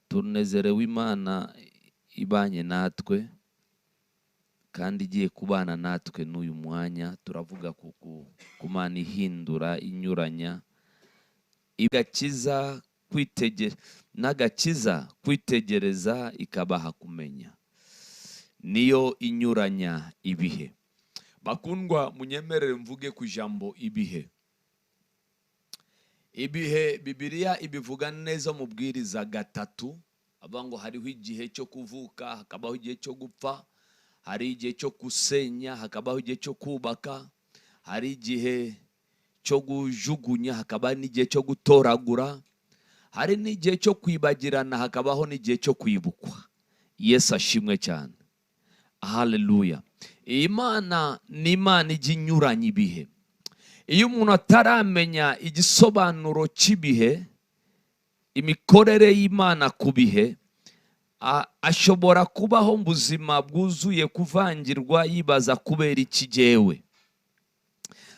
Tunezerewe Imana ibanye natwe kandi igiye kubana natwe n'uyu mwanya. Turavuga ku Mana ihindura, inyuranya igakiza, n'agakiza kwitegereza ikabaha kumenya, niyo inyuranya ibihe. Bakundwa, munyemerere mvuge ku ijambo ibihe. Ibihe Bibiliya ibivuga neza mu Mubwiriza 3, avuga ngo hariho igihe cyo kuvuka, hakabaho igihe cyo gupfa, hari igihe cyo gusenya, hakabaho igihe cyo kubaka, hari igihe cyo kujugunya, hakaba n'igihe cyo gutoragura, hari n'igihe cyo kwibagirana, hakabaho n'igihe cyo kwibukwa. Yesu ashimwe cyane, haleluya. Imana ni Imana ijya inyuranya ibihe. Iyo umuntu ataramenya igisobanuro cy'ibihe, imikorere y'Imana ku bihe, ashobora kubaho mu buzima bwuzuye kuvangirwa, yibaza kubera iki jyewe.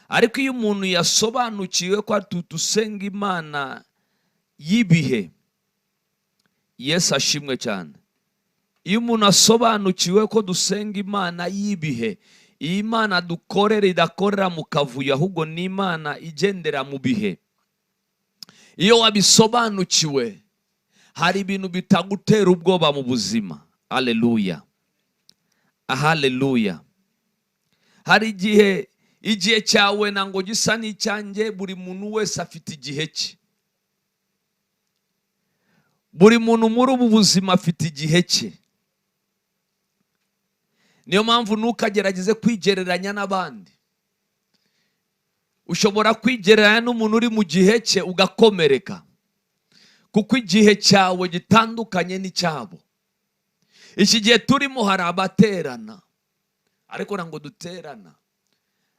Ariko iyo umuntu yasobanukiwe ko dusenga Imana y'ibihe, Yesu ashimwe cyane. Iyo umuntu asobanukiwe ko dusenga Imana y'ibihe, iyi Mana dukorera idakorera mu kavuyo, ahubwo ni Imana igendera mu bihe. Iyo wabisobanukiwe, hari ibintu bitagutera ubwoba mu buzima. Haleluya, haleluya. Hari igihe cyawe nango gisa n'icyanjye. Buri muntu wese afite igihe cye. Buri muntu muri ubu buzima afite igihe cye. Niyo mpamvu ntukagerageze kwigereranya n'abandi. Ushobora kwigereranya n'umuntu uri mu gihe cye ugakomereka, kuko igihe cyawe gitandukanye n'icyabo. Iki gihe turimo hari abaterana, ariko ntabwo duterana.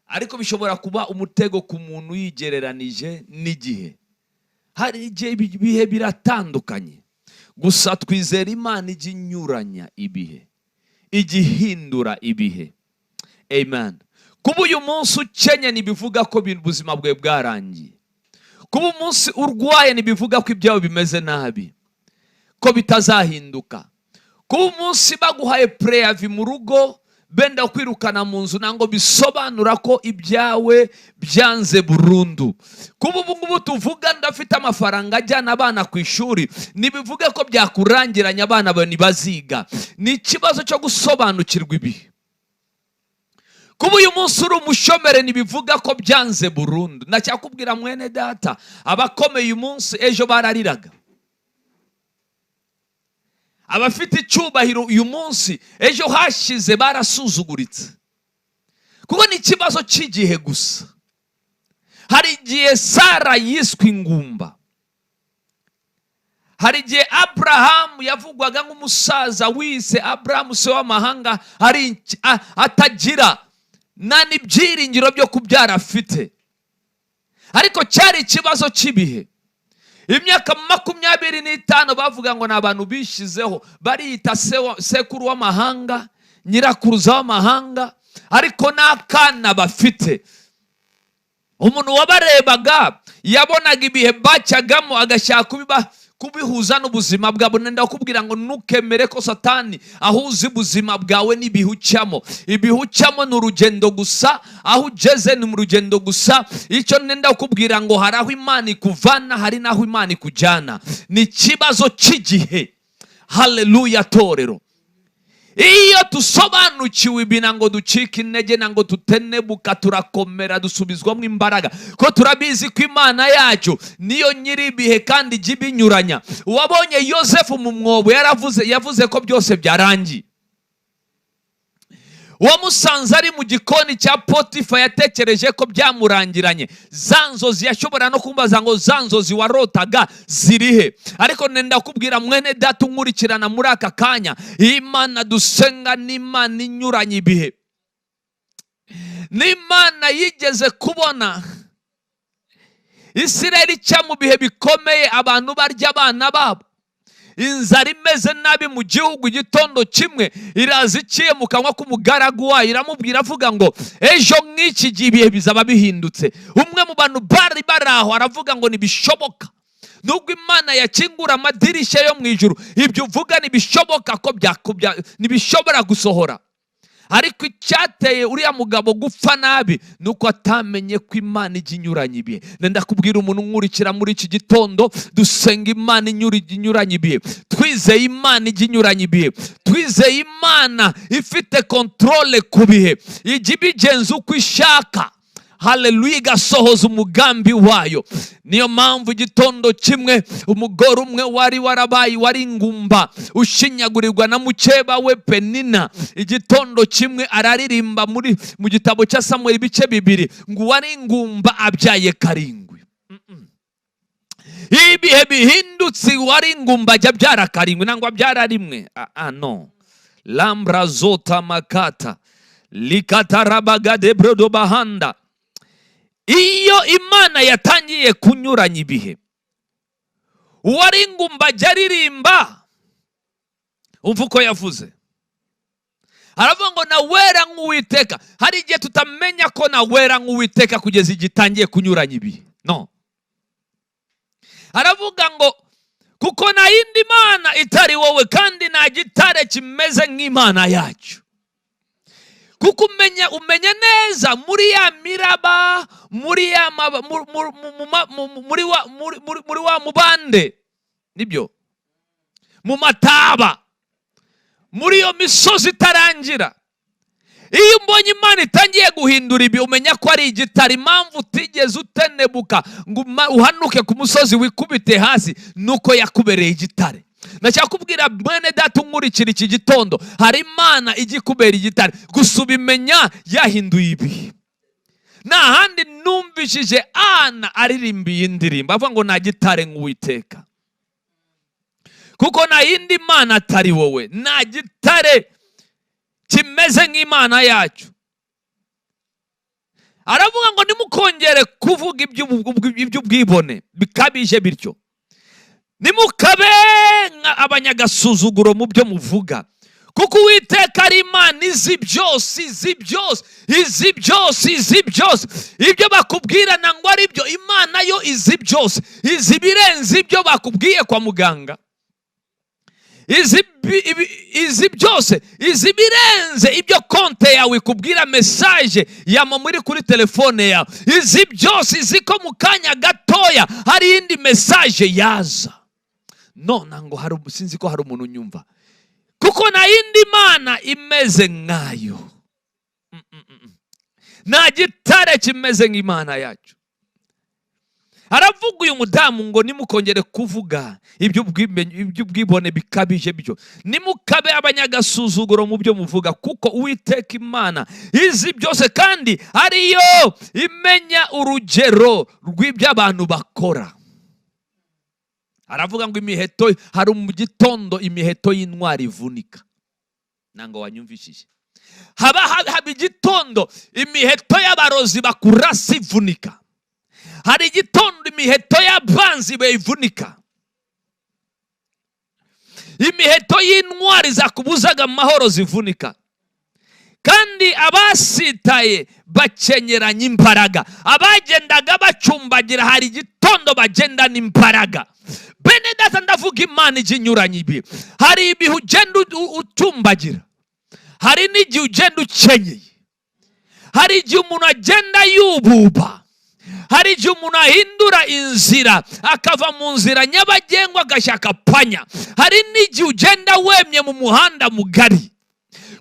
Ariko bishobora kuba umutego ku muntu yigereranije n'igihe. Hari igihe ibihe biratandukanye, gusa twizera Imana ijya inyuranya ibihe, ijya ihindura ibihe. Amen. Kuba uyu munsi ukenye ntibivuga ko ubuzima bwawe bwarangiye. Kuba umunsi urwaye ntibivuga ko ibyawe bimeze nabi, ko bitazahinduka. Kuba umunsi baguhaye préavis mu rugo, benda kwirukana mu nzu, ntabwo bisobanura ko ibyawe byanze burundu. Kuba ubu ngubu tuvuga ndafite amafaranga ajyana abana ku ishuri, ntibivuge ko byakurangiranye abana bawe ntibaziga. Ni ikibazo cyo gusobanukirwa ibihe. Kuba uyu munsi uri umushomeri ntibivuga ko byanze burundu. Ndacyakubwira mwene data, abakomeye uyu munsi ejo barariraga. Abafite icyubahiro uyu munsi ejo hashize barasuzuguritse. Kuko ni ikibazo cy'igihe gusa. Hari igihe Sara yiswe ingumba. Hari igihe Abrahamu yavugwaga nk'umusaza wise Abrahamu se w'amahanga, atagira nta n'ibyiringiro byo kubyara afite. Ariko cyari ikibazo cy'ibihe. Imyaka 25 bavuga ngo ni abantu bishizeho, bariyita sekuru w'amahanga, nyirakuruza w'amahanga, ariko n'akana bafite. Umuntu wabarebaga yabonaga ibihe bacyagamo, agashaka kubihuza n'ubuzima bwabo. Nenda kukubwira ngo ntukemere ko Satani ahuza ubuzima bwawe n'ibihe ucamo. Ibihe ucamo ni urugendo gusa, aho ugeze ni mu rugendo gusa. Icyo nenda kukubwira ngo hari aho Imana ikuvana, hari n'aho Imana ikujyana. Ni ikibazo cy'igihe. Haleluya torero. Iyo dusobanukiwe ibi, ntabwo ducika intege, ntabwo tutenebuka, turakomera, dusubizwamo imbaraga, ko turabizi ko Imana yacu niyo nyiri ibihe kandi ijya ibinyuranya. Uwabonye Yosefu mu mwobo yavuze ko byose byarangiye. Uwamusanze ari mu gikoni cya Potifa yatekereje ko byamurangiranye. Za nzozi yashobora no kumbaza ngo za nzozi warotaga zirihe? Ariko nenda kubwira mwene data unkurikirana muri aka kanya, Imana dusenga ni Imana inyuranye ibihe. Ni Imana yigeze kubona Isirayeli ica mu bihe bikomeye, abantu barya abana babo, inzara imeze nabi mu gihugu. Igitondo kimwe iraza iciye mu kanwa k'umugaragu wayo, iramubwira avuga ngo ejo nk'iki gihe ibihe bizaba bihindutse. Umwe mu bantu bari bari aho aravuga ngo ntibishoboka. Nubwo Imana yakingura amadirishya yo mu ijuru, ibyo uvuga ntibishoboka ko ntibishobora gusohora. Ariko icyateye uriya mugabo gupfa nabi ni uko atamenye ko Imana ijya inyuranya ibihe. Ndakubwira umuntu nkurikira muri iki gitondo, dusenga Imana inyuranye ibihe, twizeye Imana ijya inyuranya ibihe, twizeye Imana ifite contrôle ku bihe, ijya ibigenza uko ishaka. Haleluya, igasohoza umugambi wayo. Niyo mpamvu igitondo kimwe umugore umwe wari warabaye, wari ingumba, ushinyagurirwa na mukeba we Penina, igitondo kimwe araririmba muri mu gitabo cya Samuel ibice 2 ngo uwari ingumba abyaye 7. Ibihe bihindutse, uwari ingumba ajya abyara 7 nangwa abyara 1. Ah no, lambra zota makata likatarabagade bahanda. Iyo Imana yatangiye kunyuranya ibihe, uwari ingumba ajya aririmba. Umva uko yavuze, aravuga ngo nawera nk'Uwiteka. Hari igihe tutamenya ko nawera nk'Uwiteka kugeza igihe itangiye kunyuranya ibihe. No aravuga ngo kuko nta yindi mana itari wowe, kandi nta gitare kimeze nk'Imana yacu. Kuko umenya neza muri ya miraba, muri ya muri wa mubande, nibyo, mu mataba, muri iyo misozi itarangira. Iyo umbonye Imana itangiye guhindura ibi, umenya ko ari igitare. Impamvu utigeze utenebuka ngo uhanuke ku musozi wikubite hasi, nuko yakubereye igitare. Ndashaka kubwira mwene data unkurikira iki gitondo, hari Imana ijya ikubera igitare, gusa ubimenya yahinduye ibihe. Nta handi numvishije Ana aririmba iyi ndirimbo avuga ngo nta gitare nk'Uwiteka, kuko nta yindi mana atari wowe, nta gitare kimeze nk'Imana yacu. Aravuga ngo nimukongere kuvuga iby'ubwibone bikabije bityo, nimukabe abanyagasuzuguro mu byo muvuga, kuko Uwiteka ari Imana izi byose, izi byose, izi byose, izi byose. Ibyo bakubwira nangwa ari byo, Imana yo izi byose, izi ibirenze ibyo bakubwiye kwa muganga, izi byose, izi birenze ibyo konte yawe ikubwira, message ya momo iri kuri telefone yawe. Izi byose, izi ko mu kanya gatoya hari iyindi message yaza. None ngo hari, sinzi ko hari umuntu unyumva, kuko nta yindi mana imeze nkayo, nta gitare kimeze nk'Imana yacu. Aravuga uyu mudamu ngo nimukongere kuvuga iby'ubwibone bikabije byo, nimukabe abanyagasuzuguro mu byo muvuga, kuko Uwiteka Imana izi byose kandi ariyo imenya urugero rw'ibyo abantu bakora. Aravuga ngo imiheto, hari mu gitondo imiheto y'intwari ivunika. Ntabwo wanyumvishije. Haba igitondo imiheto y'abarozi bakurasa ivunika, hari igitondo imiheto y'abanzi bayivunika, imiheto y'intwari zakubuzaga amahoro zivunika, kandi abasitaye bakenyeranya imbaraga, abagendaga bacumbagira hari igitondo bagendana imbaraga. Bene data, ndavuga Imana ijya inyuranya ibi. Hari ibihe ugenda ucumbagira, hari n'igihe ugenda ukenyeye, hari igihe umuntu agenda yububa, hari igihe umuntu ahindura inzira akava mu nzira nyabagendwa agashaka panya, hari n'igihe ugenda wemye mu muhanda mugari.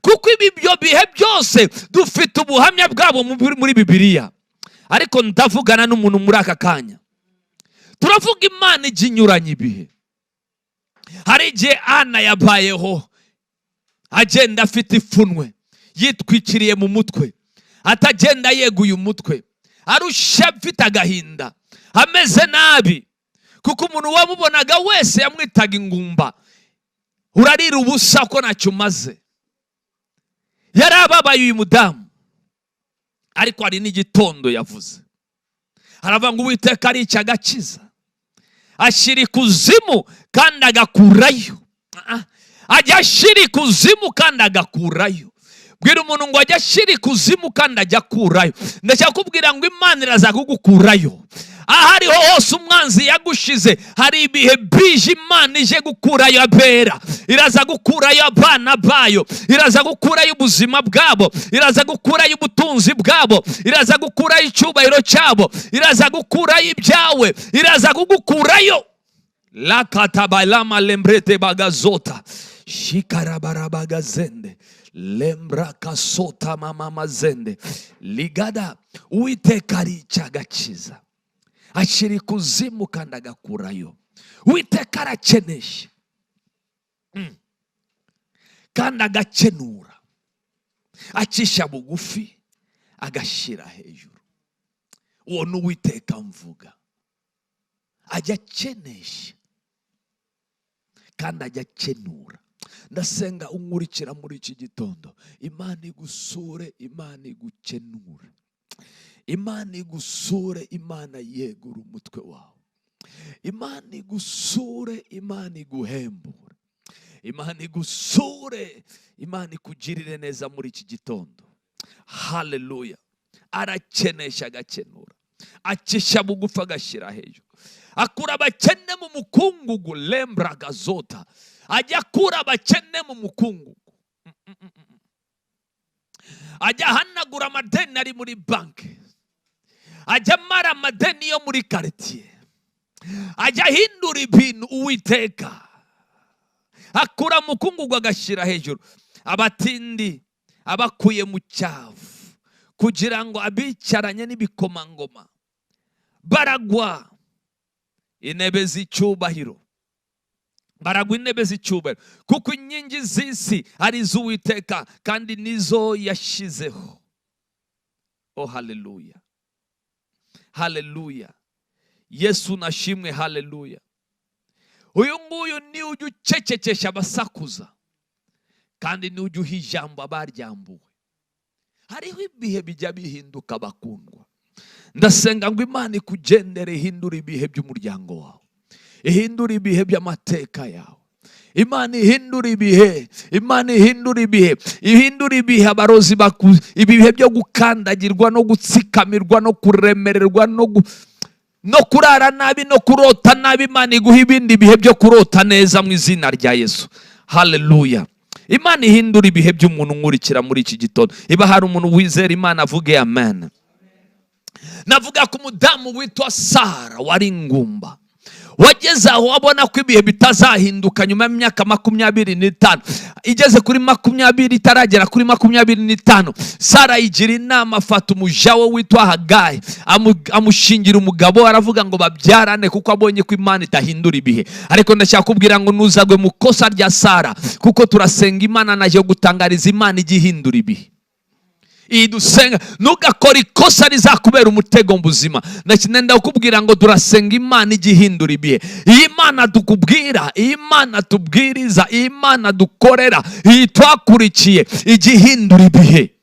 Kuko ibi byo bihe byose dufite ubuhamya bwabo muri Bibiliya. Ariko ndavugana n'umuntu muri aka kanya, turavuga Imana ijya inyuranya ibihe. Hari igihe Ana yabayeho agenda afite ipfunwe, yitwikiriye mu mutwe, atagenda yeguye umutwe, arusha, afite agahinda, ameze nabi, kuko umuntu wamubonaga wese yamwitaga ingumba, urarira ubusa ko ntacyo umaze. Yari ababaye uyu mudamu. Ariko hari n'igitondo yavuze, aravuga ngo Uwiteka arica agakiza, ashyira ikuzimu kandi agakurayo, ajya ashyira ikuzimu kandi agakurayo. Bwira umuntu ngo ajya ashyira ikuzimu kandi ajya akurayo. Ndashaka kubwira ngo Imana iraza kugukurayo aho ariho hose umwanzi yagushize. Hari ibihe bije Imana ije gukurayo abera, iraza gukurayo abana bayo, iraza gukurayo ubuzima bwabo, iraza gukurayo ubutunzi bwabo, iraza gukurayo icyubahiro cyabo, iraza gukurayo ibyawe, iraza kugukurayo. Lakatabalama lembrete bagazota shikarabarabagazende lembrakasota mamamazende ligada. Uwiteka arica agakiza, ashyira ikuzimu kandi agakurayo. Uwiteka arakenesha kandi agakenura, acisha bugufi agashyira hejuru. Uwo ni Uwiteka mvuga, ajya akenesha kandi ajya akenura. Ndasenga unkurikira muri iki gitondo, Imana igusure, Imana igukenure, Imana igusure, Imana yegura umutwe wawe, Imana igusure, Imana iguhembure, Imana igusure, Imana ikugirire neza muri iki gitondo. Haleluya. Arakenesha agakenura, acisha bugufi agashyira hejuru, akura abakene mu mukungugu. Lembra gazota, ajya akura abakene mu mukungugu, ajya ahanagura amadeni ari muri banki, ajya amara amadeni yo muri karitsiye, ajya ahindura ibintu. Uwiteka akura mukungugu agashyira hejuru abatindi, abakuye mu cyavu kugira ngo abicaranye n'ibikomangoma. Baragwa intebe z'icyubahiro, baragwa intebe z'icyubahiro, kuko inkingi z'isi ari iz'Uwiteka kandi nizo yashyizeho. Oh, haleluya, haleluya, Yesu nashimwe, haleluya. Uyu nguyu ni ujya ucecekesha abasakuza, kandi ni ujya uha ijambo abaryambuwe. Hariho ibihe bijya bihinduka bakundwa. Ndasenga ngo Imana ikugendere, ihindure ibihe by'umuryango wawe, ihindure ibihe by'amateka yawe. Imana ihindura ibihe, Imana ihindura ibihe, ihindura ibihe abarozi baku, ibihe byo gukandagirwa no gutsikamirwa no kuremererwa no kurara nabi no kurota nabi. Imana iguha ibindi bihe byo kurota neza mu izina rya Yesu. Haleluya. Imana ihindura ibihe by'umuntu nkurikira muri iki gitondo. Iba hari umuntu wizera Imana avuge amen. Navuga ku mudamu witwa Sara wari ingumba, wageze aho abona ko ibihe bitazahinduka nyuma y'imyaka 25. Igeze kuri 20, itaragera kuri 25, Sara yigira inama, afata umuja we witwa Hagayi, amushingira umugabo, aravuga ngo babyarane, kuko abonye ko Imana idahindura ibihe. Ariko ndashaka kubwira ngo ntuzagwe mu kosa rya Sara, kuko turasenga Imana naje gutangariza Imana ijya ihindura ibihe. Iyi dusenga, ntugakore ikosa rizakubera umutego mu buzima. Ndenda kukubwira ngo turasenga Imana ijya ihindura ibihe. Iyi Mana tukubwira, iyi Mana tubwiriza, iyi Mana dukorera, iyi twakurikiye, ijya ihindura ibihe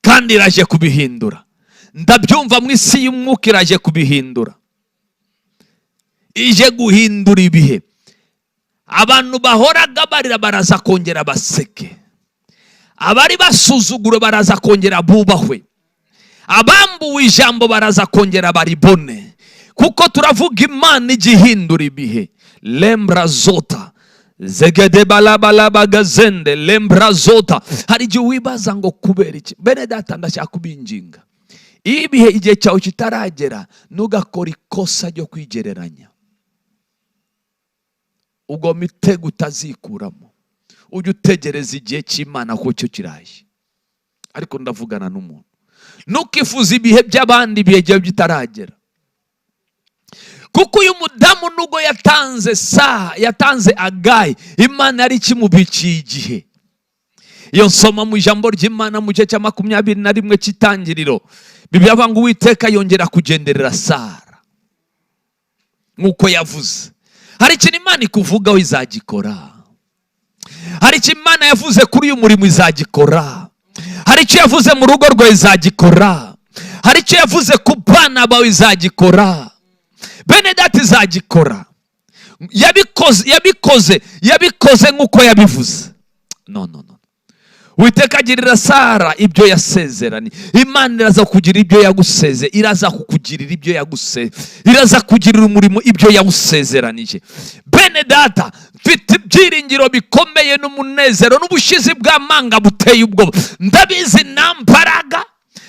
kandi iraje kubihindura. Ndabyumva mu isi y'umwuka, iraje kubihindura, ije guhindura ibihe. Abantu bahoraga barira baraza kongera baseke, abari basuzuguro baraza kongera bubahwe, abambuwe ijambo baraza kongera baribone, kuko turavuga Imana ijya ihindura ibihe. Lembra zota zegede balabalabagazende lembra zota. Hari igihe wibaza ngo kubera iki? Bene data, ndashaka kubinginga, iyo ibihe igihe cyawe kitaragera, ntugakore ikosa ryo kwigereranya, ubwo mitego utazikuramo. Ujye utegereza igihe cy'Imana kuko cyo kiraje. Ariko ndavugana n'umuntu, ntukifuze ibihe by'abandi ibihe byawe bitaragera. Kuko uyu mudamu nubwo yatanze Sara, yatanze Agayi, Imana yari ikimubikiye igihe. Iyo nsoma mu ijambo ry'Imana mu gice cya 21 cy'Itangiriro, Bibiliya ivuga ngo Uwiteka yongera kugenderera Sara nk'uko yavuze. Hari ikintu Imana ikuvugaho izagikora. Hari icyo Imana yavuze kuri uyu murimo izagikora. Hari icyo yavuze mu rugo rwawe izagikora. Hari icyo yavuze ku bana bawe izagikora. Bene data, izagikora. Yabikoze, yabikoze, yabikoze nk'uko yabivuze. No, no, no. Uwiteka agirira Sara ibyo yasezeranye. Imana iraza kugira ibyo yaguseze, iraza kukugirira ibyo yaguseze, iraza kugirira umurimo ibyo yawusezeranije. Bene data, mfite ibyiringiro bikomeye n'umunezero n'ubushizi bw'amanga buteye ubwoba. Ndabizi, nta mbaraga,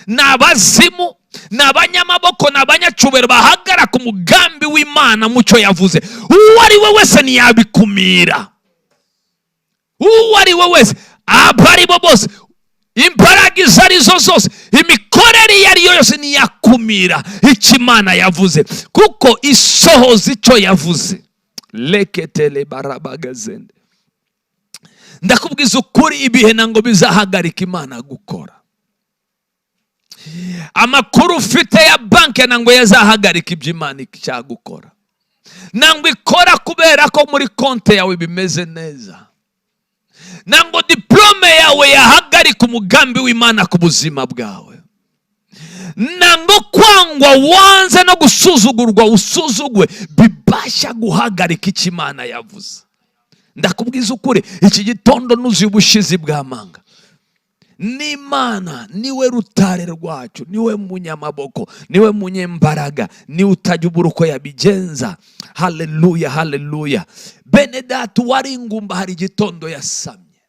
ni abazimu, ni abanyamaboko, ni abanyacubero bahagara ku mugambi w'Imana mu cyo yavuze. Uwo ari we wese ntiyabikumira, uwo ari we wese, abo ari bo bose, imbaraga izo ari zo zose, imikorere iyo ari yo yose ntiyakumira icyo Imana yavuze, kuko isohoza icyo yavuze. Leketele barabagazende. Ndakubwiza ukuri, ibihe ntabwo bizahagarika Imana gukora. Amakuru ufite ya banki ntabwo yazahagarika ibyo Imana icyagukora. Ntabwo ikora kubera ko muri konti yawe bimeze neza. Ntabwo diplôme yawe yahagarika umugambi w'Imana ku buzima bwawe. Ntabwo kwangwa wanze no gusuzugurwa usuzugwe bibasha guhagarika icyo Imana yavuze. Ndakubwiza ukuri, iki gitondo nuzuye ubushizi bw'amanga. N'Imana niwe rutare rwacu, niwe munyamaboko, niwe munyembaraga, niwe utajya ubura uko yabigenza. Haleluya, haleluya. Bene data, uwari ingumba hari igitondo yasamye.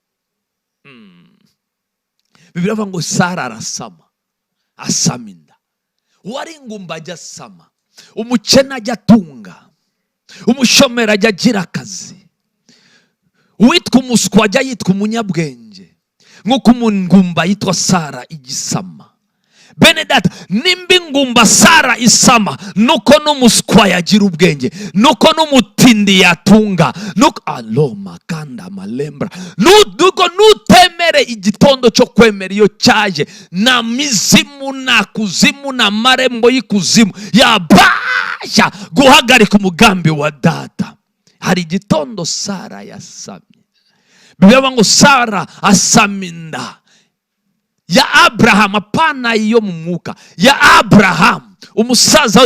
Bibiliya iravuga ngo Sara arasama, asama inda. Uwari ingumba ajya asama, umukene ajya atunga, umushomeri ajya agira akazi, uwitwa umuswa ajya yitwa umunyabwenge, nk'uko umungumba yitwa Sara igisama. Bene data, nimba ingumba Sara isama, nuko n'umuswa yagira ubwenge, nuko n'umutindi yatunga, nuko aloma kanda malembra, nuko nutemere igitondo cyo kwemera iyo cyaje, nta mizimu, nta kuzimu, nta marembo y'ikuzimu yabasha guhagarika umugambi wa data. Hari igitondo Sara yasamye. Bibiliya ngo Sara asama inda ya Aburahamu, apana iyo mu mwuka, ya Aburahamu, umusaza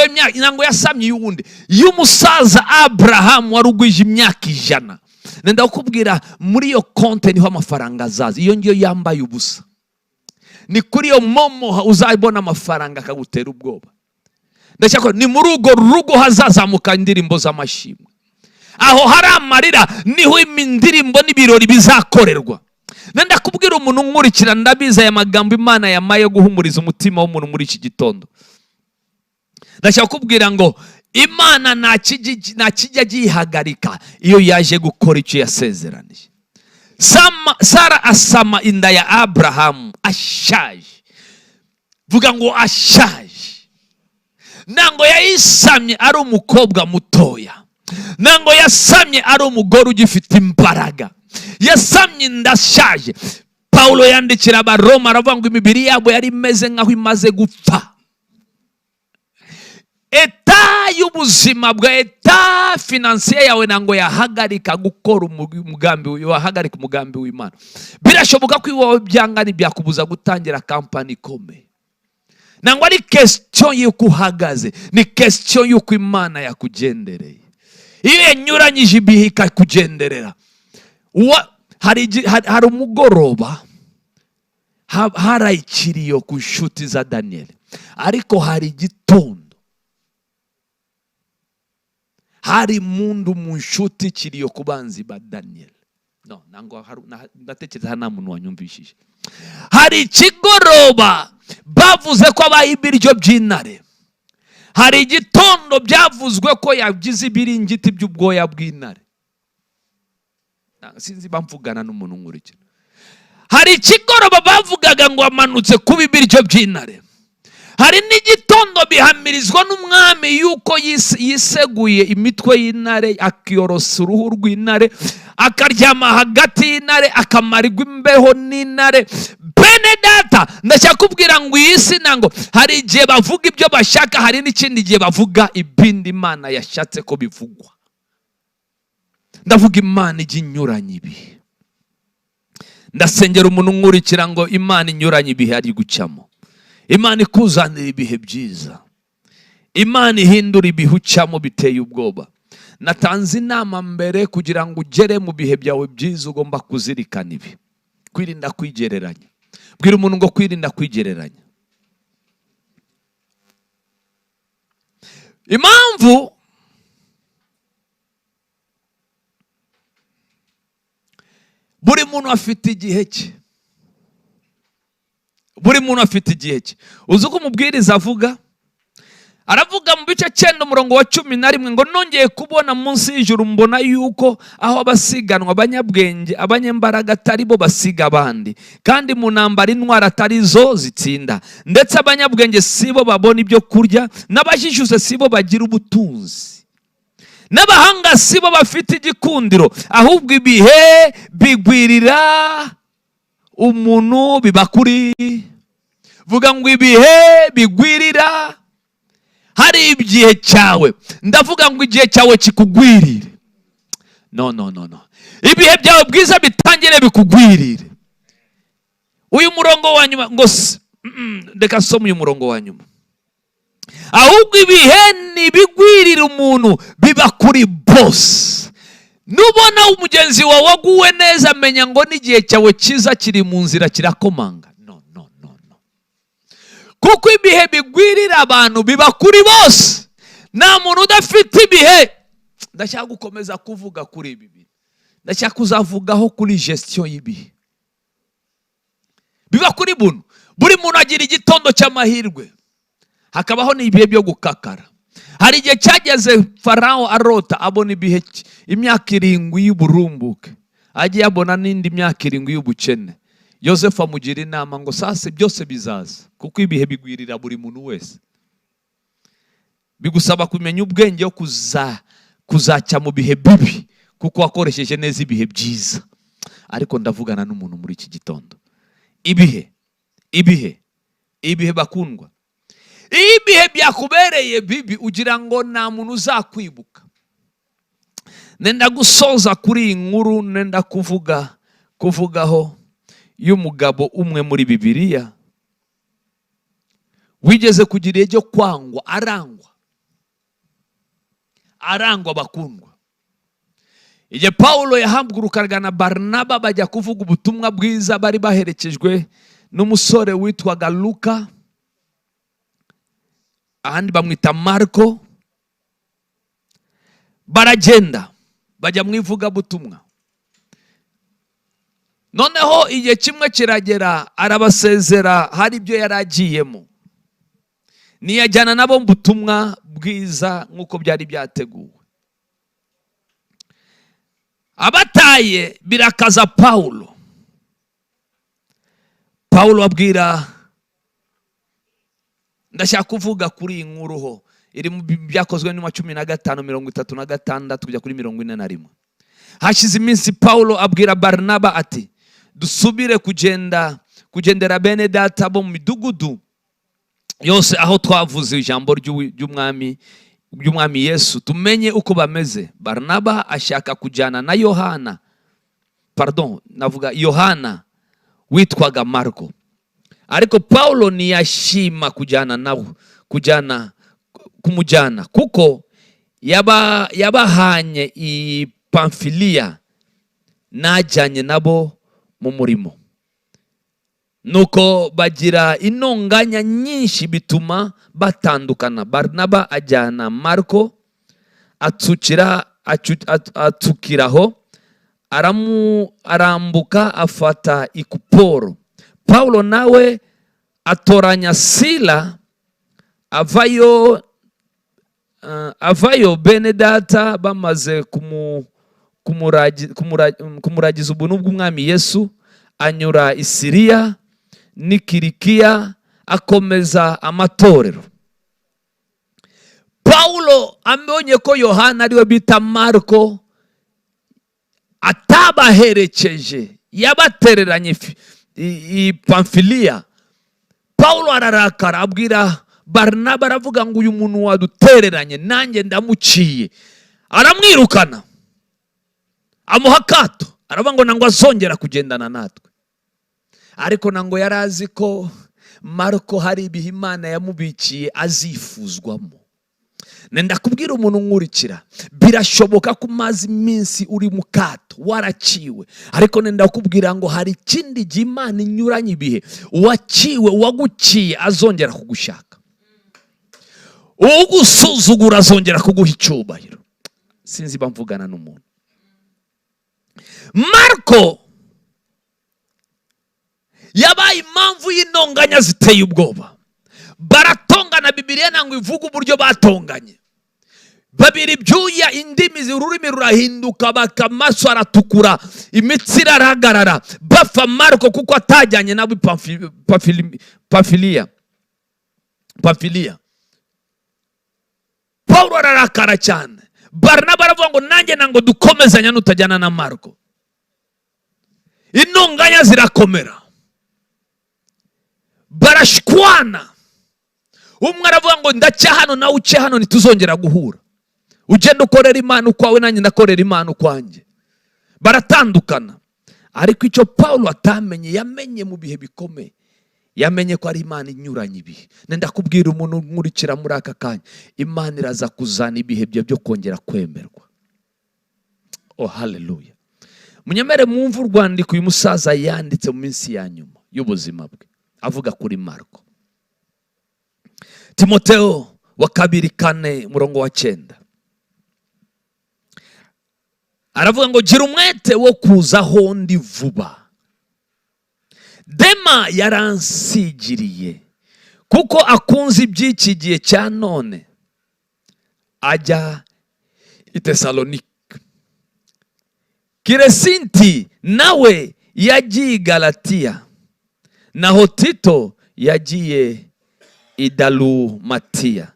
w'imyaka, ntabwo yasamye y'uwundi, y'umusaza Aburahamu wari ugwije imyaka 100. Nenda kukubwira, muri iyo konte niho amafaranga azaza. Iyo ngiyo yambaye ubusa, ni kuri iyo MoMo uzabona amafaranga akagutera ubwoba. Ndashaka ni muri urwo rugo hazazamuka indirimbo z'amashimwe. Aho hari amarira niho indirimbo n'ibirori bizakorerwa. Nenda kubwira umuntu nkurikira, ndabizi aya magambo Imana yamaye guhumuriza umutima w'umuntu muri iki gitondo. Ndashaka kubwira ngo Imana nta kijya gihagarika iyo yaje gukora icyo yasezeraniye. Sara asama inda ya Aburahamu ashaje. Vuga ngo ashaje. Ntabwo yayisamye ari umukobwa mutoya, ntabwo yasamye ari umugore ugifite imbaraga, yasamye inda ashaje. Pawulo yandikira Abaroma aravuga ngo imibiri yabo yari imeze nk'aho imaze gupfa. État y'ubuzima bwa, état financier yawe ntabwo yahagarika gukora umugambi, wahagarika umugambi w'Imana. Birashoboka ko iwawe byanga, ntibyakubuza gutangira kampani ikomeye. Ntabwo ari question y'uko uhagaze, ni question y'uko Imana yakugendereye. Iyo yanyuranyije ibihe ikakugenderera. Hari umugoroba hari ikiriyo ku nshuti za Daniyeli, ariko hari igitondo hari mundu mu nshuti, ikiriyo ku banzi ba Daniyeli. No ntabwo ndatekereza nta muntu wanyumvishije. Hari ikigoroba bavuze ko abaye ibiryo by'intare, hari igitondo byavuzwe ko yagize ibiringiti by'ubwoya bw'intare. Sinzi mvugana n'umuntu nkurikira. Hari ikigoroba bavugaga ngo amanutse kuba ibiryo by'intare, hari n'igitondo bihamirizwa n'umwami yuko yiseguye imitwe y'intare, akiyorosa uruhu rw'intare, akaryama hagati y'intare, akamarirwa imbeho n'intare. Bene data, ndashaka kubwira ngo iyi si ntango hari igihe bavuga ibyo bashaka, hari n'ikindi gihe bavuga ibindi Imana yashatse ko bivugwa. Ndavuga Imana ijya inyuranye ibihe. Ndasengera umuntu nkurikira ngo Imana inyuranye ibihe ari gucamo, Imana ikuzanira ibihe byiza, Imana ihindura ibihe ucamo biteye ubwoba. Natanze inama mbere, kugira ngo ugere mu bihe byawe byiza ugomba kuzirikana ibi. Kwirinda kwigereranya. Bwira umuntu ngo kwirinda kwigereranya. Impamvu buri muntu afite igihe cye. Buri muntu afite igihe cye. Uzi uko umubwiriza avuga? Aravuga mu bice 9 umurongo wa 11 ngo nongeye kubona munsi y'ijuru mbona yuko aho abasiganwa abanyabwenge abanyembaraga atari bo basiga abandi, kandi mu ntambara intwara atari zo zitsinda, ndetse abanyabwenge si bo babona ibyo kurya, n'abajijuse si bo bagira ubutunzi, n'abahanga si bo bafite igikundiro, ahubwo ibihe bigwirira umuntu biba kuri. Vuga ngo ibihe bigwirira. Hari igihe cyawe, ndavuga ngo igihe cyawe kikugwirire. No, no, no, no. Ibihe byawe bwiza bitangire bikugwirire. Uyu murongo wa nyuma ngo reka nsome uyu murongo wa nyuma. Ahubwo ibihe nibigwirira umuntu biba kuri bose. Nubona umugenzi wawe waguwe neza, menya ngo n'igihe cyawe cyiza kiri mu nzira kirakomanga. No, no, no, no. Kuko ibihe bigwirira abantu biba kuri bose. Nta muntu udafite ibihe. Ndashaka gukomeza kuvuga kuri ibi bintu. Ndashaka kuzavugaho kuri gestion y'ibihe. Biba kuri buntu. Buri muntu agira igitondo cy'amahirwe, hakabaho n'ibihe byo gukakara. Hari igihe cyageze Farao arota abona ibihe imyaka 7 y'uburumbuke, agiye abona n'indi myaka 7 y'ubukene. Yosefu amugira inama ngo sase byose bizaza, kuko ibihe bigwirira buri muntu wese. Bigusaba kumenya ubwenge yo kuzacya mu bihe bibi, kuko wakoresheje neza ibihe byiza. Ariko ndavugana n'umuntu muri iki gitondo. Ibihe, ibihe, ibihe bakundwa. Iyo ibihe byakubereye bibi ugira ngo nta muntu uzakwibuka. Nenda gusoza kuri iyi nkuru, nenda kuvugaho y'umugabo umwe muri Bibiliya wigeze kugira iryo kwangwa, arangwa, arangwa bakundwa. Igihe Paulo yahagurukaga na Barnaba bajya kuvuga ubutumwa bwiza, bari baherekejwe n'umusore witwaga Luka, ahandi bamwita Marko. Baragenda bajya mu ivugabutumwa. Noneho igihe kimwe kiragera arabasezera, hari ibyo yari agiyemo, ntiyajyana nabo mu butumwa bwiza nk'uko byari byateguwe. Abataye birakaza Paulo. Paulo abwira, ndashaka kuvuga kuri iyi nkuru ho iri mu byakozwe n'intumwa 15 36 kujya kuri 41. Hashize iminsi Paulo abwira Barnaba ati dusubire kugendera bene data bo mu midugudu yose aho twavuze ijambo ry'umwami Yesu, tumenye uko bameze. Barnaba ashaka kujyana na Yohana, pardon, navuga Yohana witwaga Marko, ariko Paulo ntiyashima kujyana nawe, kumujyana kuko yabahanye i Pamfiliya najyanye nabo mu murimo. Nuko bagira intonganya nyinshi bituma batandukana. Barnaba ajyana Marko atsukiraho, arambuka afata ikuporo. Paulo nawe atoranya Sila avayo bene data bamaze kumuragiza ubuntu bw'umwami Yesu, anyura i Siriya n'i Kilikiya akomeza amatorero. Paulo ambonye ko Yohana ariwe bita Marko atabaherekeje, yabatereranye i Pamfiliya. Paulo ararakara abwira Barnaba, aravuga ngo uyu muntu wadutereranye nanjye ndamuciye. Aramwirukana, amuha akato, aravuga ngo nangwa azongera kugendana natwe. Ariko nango yari azi ko Marko hari ibihe Imana yamubikiye azifuzwamo. Ndakubwira umuntu nkurikira, birashoboka ko umaze iminsi uri mu kato waraciwe, ariko ndakubwira ngo hari ikindi gihe Imana inyuranye ibihe, uwaciwe, uwaguciye azongera kugushaka, ugusuzugura azongera kuguha icyubahiro. Sinzi mvugana n'umuntu. Marko yabaye impamvu y'intonganya ziteye ubwoba. Baratongana, Bibiliya ntabwo ivuga uburyo batonganye, babiri ibyuya, indimi, ururimi rurahinduka, bakamaso aratukura, imitsi irahagarara, bapfa Marko kuko atajyanye nabo Pamfiliya. Paul ararakara cyane. Barinaba aravuga ngo nanjye ntabwo dukomezanya nutajyana na Marko. Intonganya zirakomera, barashwana. Umwe aravuga ngo ndacya hano, nawe uce hano, ntituzongera guhura, ugenda ukorera Imana ukwawe, nanjye ndakorera Imana ukwanjye. Baratandukana. Ariko icyo Paul atamenye, yamenye mu bihe bikomeye, yamenye ko ari Imana inyuranye ibihe. Ndakubwira umuntu nkurikira muri aka kanya, Imana iraza kuzana ibihe bye byo kongera kwemerwa. Oh haleluya! Munyemere mwumve urwandiko uyu musaza yanditse mu minsi ya nyuma y'ubuzima bwe, avuga kuri Marko. Timoteo wa kabiri 4 murongo wa 9 aravuga ngo gira umwete wo kuza aho ndi vuba. Dema yaransigiriye kuko akunze iby'iki gihe cya none, ajya i Tesalonike. Kiresinti nawe yagiye i Galatiya, naho Tito yagiye i Dalumatiya.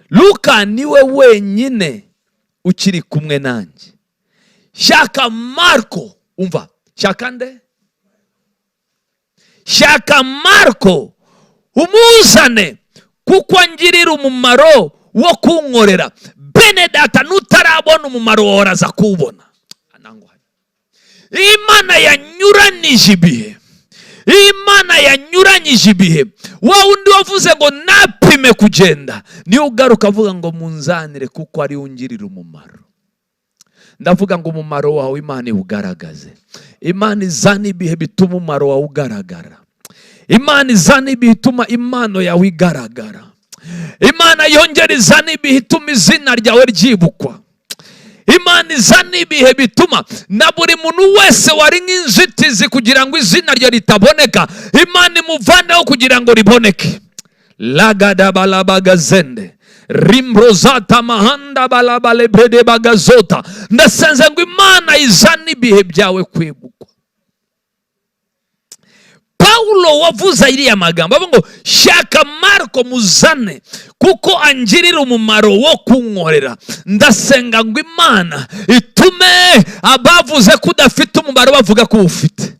Luka niwe wenyine ukiri kumwe nanjye. Shaka Marko, umva, shaka nde? Shaka Marko umuzane, kuko angirira umumaro wo kunkorera. Bene data, nutarabona umumaro wawe araza kuwubona. Imana yanyuranije ibihe, Imana yanyuranyije ibihe. Wa wundi wavuze ngo napime kugenda, niyo ugaruka avuga ngo munzanire kuko ari ungirira umumaro. Ndavuga ngo umumaro wawe Imana iwugaragaze. Imana izana ibihe bituma umumaro wawe ugaragara. Imana izana ibihe bituma impano yawe igaragara. Imana yongera izana ibihe ituma izina ryawe ryibukwa. Imana izana ibihe bituma na buri muntu wese wari nk'inzitizi kugira ngo izina rye ritaboneka, Imana imuvaneho kugira ngo riboneke. Lagadabalabagazende rimbrozata mahanda balabalebrede bagazota. Ndasenze ngo Imana izane ibihe byawe kwibukwa. Paulo wavuze iriya magambo avuga ngo shaka Marko muzane kuko angirira umumaro wo kunkorera. Ndasenga ngo Imana itume abavuze ko udafite umumaro bavuga ko ufite.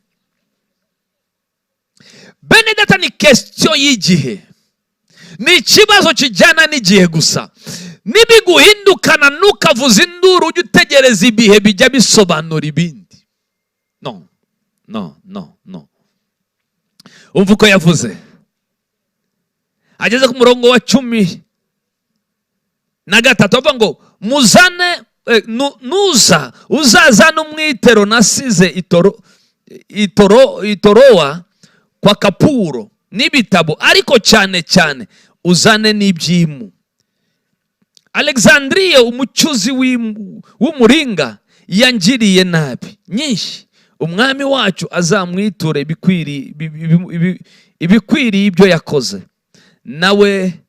Bene data, ni question y'igihe, ni ikibazo kijyana n'igihe gusa. Nibiguhindukana ntukavuze induru, ujye utegereza ibihe bijya bisobanura ibindi. No no no no. Umva uko yavuze ageze ku murongo wa 13, avuga ngo muzane, nuza uzazane umwitero nasize itorowa kwa Kapuro n'ibitabo, ariko cyane cyane uzane n'ibyimu. Alexandriye umucuzi w'umuringa yangiriye nabi nyinshi, umwami wacu azamwiture ibikwiriye ibyo yakoze. Nawe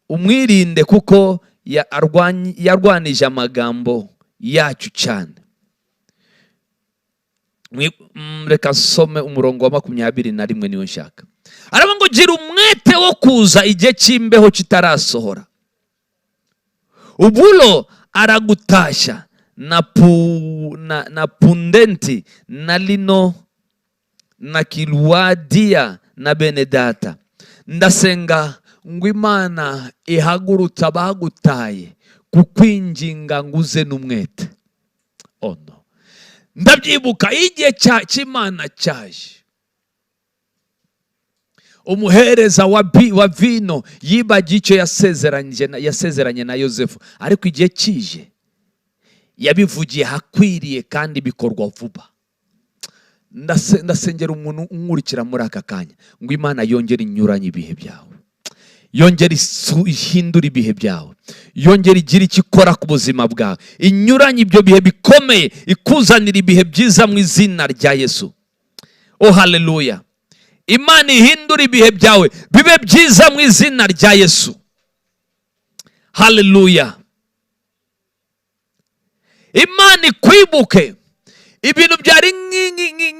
umwirinde kuko yarwanije amagambo yacu cyane. Reka nsome umurongo wa 21 niyo nshaka. Aravuga ngo gira umwete wo kuza igihe cy'imbeho kitarasohora. Ubulo aragutashya na Pundenti na Lino na Kilwadia na bene data. Ndasenga ngo Imana ihagurutse abagutaye kukwinginga ngo uze n'umwete. Oh no. Ndabyibuka igihe cy'Imana cyaje. Umuhereza wa vino yibagiye icyo yasezeranye na Yosefu, ariko igihe kije yabivugiye ahakwiriye kandi bikorwa vuba. Ndasengera umuntu unkurikira muri aka kanya ngo Imana yongere inyuranye ibihe byawe, yongere ihindure ibihe byawe, yongere igire icyo ikora ku buzima bwawe, inyuranye ibyo bihe bikomeye, ikuzanira ibihe byiza mu izina rya Yesu. Oh haleluya! Imana ihindure ibihe byawe bibe byiza mu izina rya Yesu. Haleluya! Imana ikwibuke. Ibintu byari